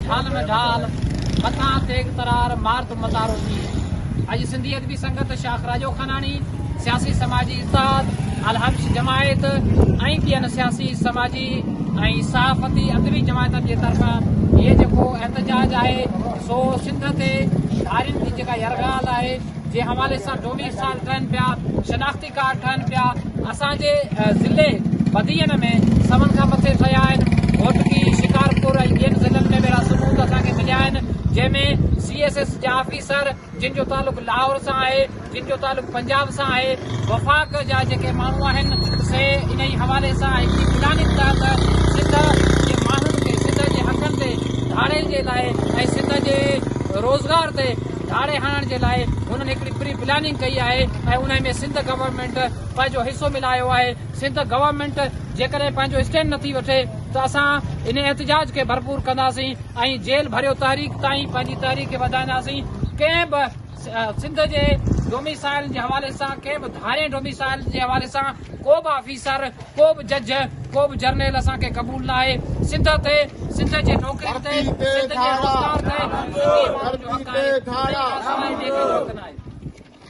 ڍال ۾ ڍال، مٿان تيغ ترار، مار ته متارو ٿي. اڄ سنڌي ادبي سنگت شاخ راڄو خاناڻي، سياسي سماجي اتحاد، الحبش جماعت ۽ ٻين سياسي، سماجي ۽ صحافتي ادبي جماعتن جي طرفان هيء جيڪو احتجاج آهي سو سنڌ تي ڌارين جي جيڪا يرغال آهي جي حوالي سان ڊوميسائل ٺهن پيا، شناختي ڪارڊ ٺهن پيا، اسان جي ضلعي بدين ۾ سون کان مٿي ٺهيا آهن، گهوٽڪي، شڪارپور ۽ ٻين ضلعن ۾ به اهڙا ثبوت اسان کي مليا آهن، جنهن ۾ سي ايس ايس جا آفيسر جن جو تعلق لاهور سان آهي، جن جو تعلق پنجاب سان آهي، وفاق جا جيڪي ماڻهو آهن سي انهي حوالي سان هڪڙي پلاننگ تحت سنڌ جي ماڻهن کي سنڌ جي حقن تي ڌاڙي جي لاء ۽ سنڌ جي روزگار تي ڌاڙي هڻڻ جي لاء هنن هڪڙي پري پلاننگ ڪئي آهي ۽ انهي ۾ سنڌ گورنمينٽ پنهنجو حصو ملايو آهي سنڌ گورنمينٽ جيڪڏهن پنهنجو اسٽينڊ نٿي وٺي ته اسان انهي احتجاج کي ڀرپور ڪنداسين ۽ جيل ڀريو تحريڪ تائين پنهنجي تحريڪ کي وڌائينداسين ڪنهن به سنڌ جي ڊوميسائل جي حوالي سان ڪنهن به ڌارين ڊوميسائل جي حوالي سان ڪو به آفيسر ڪو به جج ڪو به جرنيل اسان کي قبول ناهي سنڌ تي سنڌ جي نوڪرين تي سنڌ جي روزگار تي سنڌي ماڻهن جو حق آهي انهي کان سواء ٻئي ڪنهن جو حق ناهي.